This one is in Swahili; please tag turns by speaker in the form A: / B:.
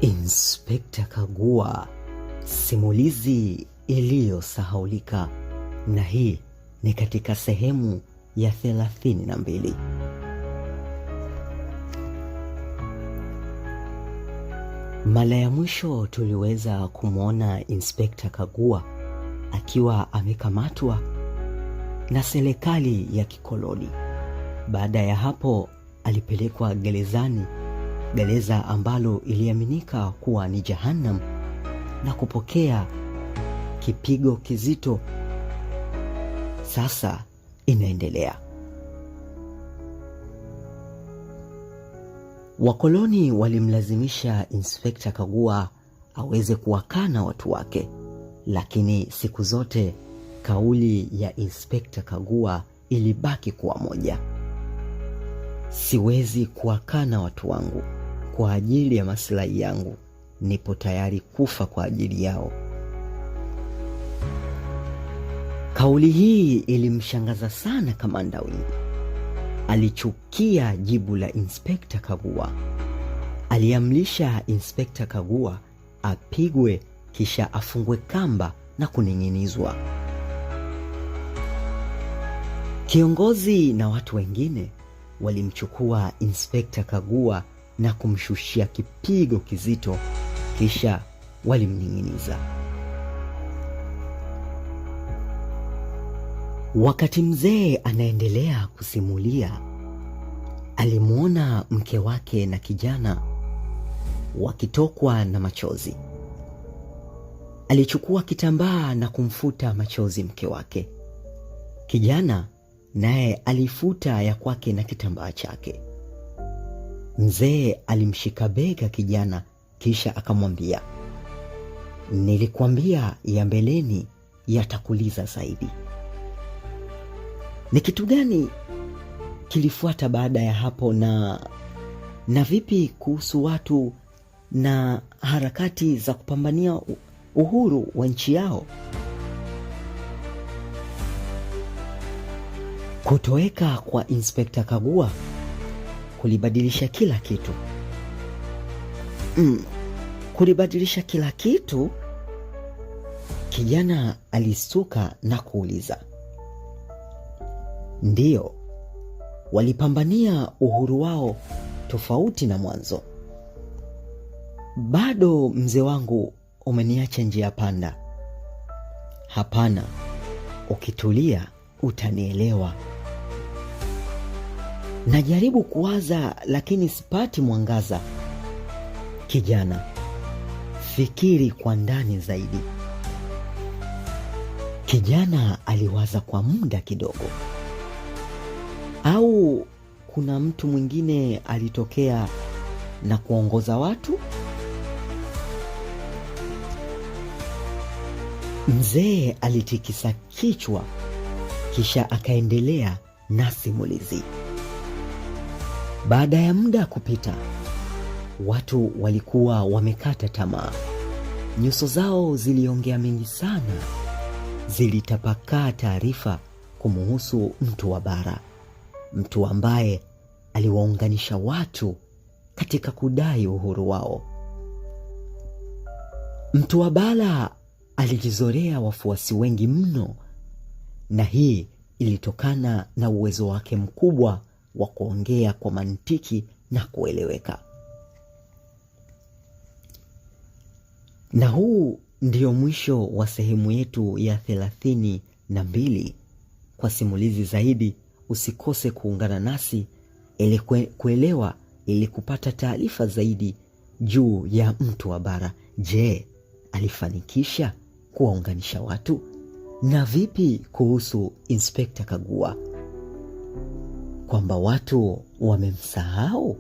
A: Inspekta Kagua, simulizi iliyosahaulika, na hii ni katika sehemu ya 32. Mara ya mwisho tuliweza kumwona Inspekta Kagua akiwa amekamatwa na serikali ya kikoloni. Baada ya hapo alipelekwa gerezani, gereza ambalo iliaminika kuwa ni Jahannam, na kupokea kipigo kizito. Sasa inaendelea. Wakoloni walimlazimisha Inspekta Kagua aweze kuwakana watu wake, lakini siku zote kauli ya Inspekta Kagua ilibaki kuwa moja: siwezi kuwakana watu wangu kwa ajili ya maslahi yangu, nipo tayari kufa kwa ajili yao. Kauli hii ilimshangaza sana Kamanda Wingi. Alichukia jibu la Inspekta Kagua. Aliamrisha Inspekta Kagua apigwe kisha afungwe kamba na kuning'inizwa. Kiongozi na watu wengine walimchukua Inspekta Kagua na kumshushia kipigo kizito, kisha walimning'iniza. Wakati mzee anaendelea kusimulia, alimwona mke wake na kijana wakitokwa na machozi. Alichukua kitambaa na kumfuta machozi mke wake. Kijana naye alifuta ya kwake na kitambaa chake. Mzee alimshika bega kijana kisha akamwambia, nilikwambia ya mbeleni yatakuliza zaidi. Ni kitu gani kilifuata baada ya hapo, na vipi kuhusu watu na harakati za kupambania uhuru wa nchi yao? Kutoweka kwa Inspekta Kagua kulibadilisha kila kitu. Kulibadilisha kila kitu? Kijana alistuka na kuuliza. Ndiyo, walipambania uhuru wao tofauti na mwanzo. Bado mzee wangu, umeniacha njia panda. Hapana, ukitulia utanielewa. Najaribu kuwaza lakini sipati mwangaza. Kijana, fikiri kwa ndani zaidi. Kijana aliwaza kwa muda kidogo. Au kuna mtu mwingine alitokea na kuongoza watu? Mzee alitikisa kichwa kisha akaendelea na simulizi. Baada ya muda kupita, watu walikuwa wamekata tamaa. Nyuso zao ziliongea mengi sana, zilitapakaa taarifa kumuhusu mtu wa bara, mtu ambaye aliwaunganisha watu katika kudai uhuru wao. Mtu wa bara alijizolea wafuasi wengi mno, na hii ilitokana na uwezo wake mkubwa wa kuongea kwa mantiki na kueleweka. Na huu ndio mwisho wa sehemu yetu ya 32. Kwa simulizi zaidi usikose kuungana nasi ili kuelewa, ili kupata taarifa zaidi juu ya mtu wa bara. Je, alifanikisha kuwaunganisha watu? Na vipi kuhusu Inspekta Kagua, kwamba watu wamemsahau?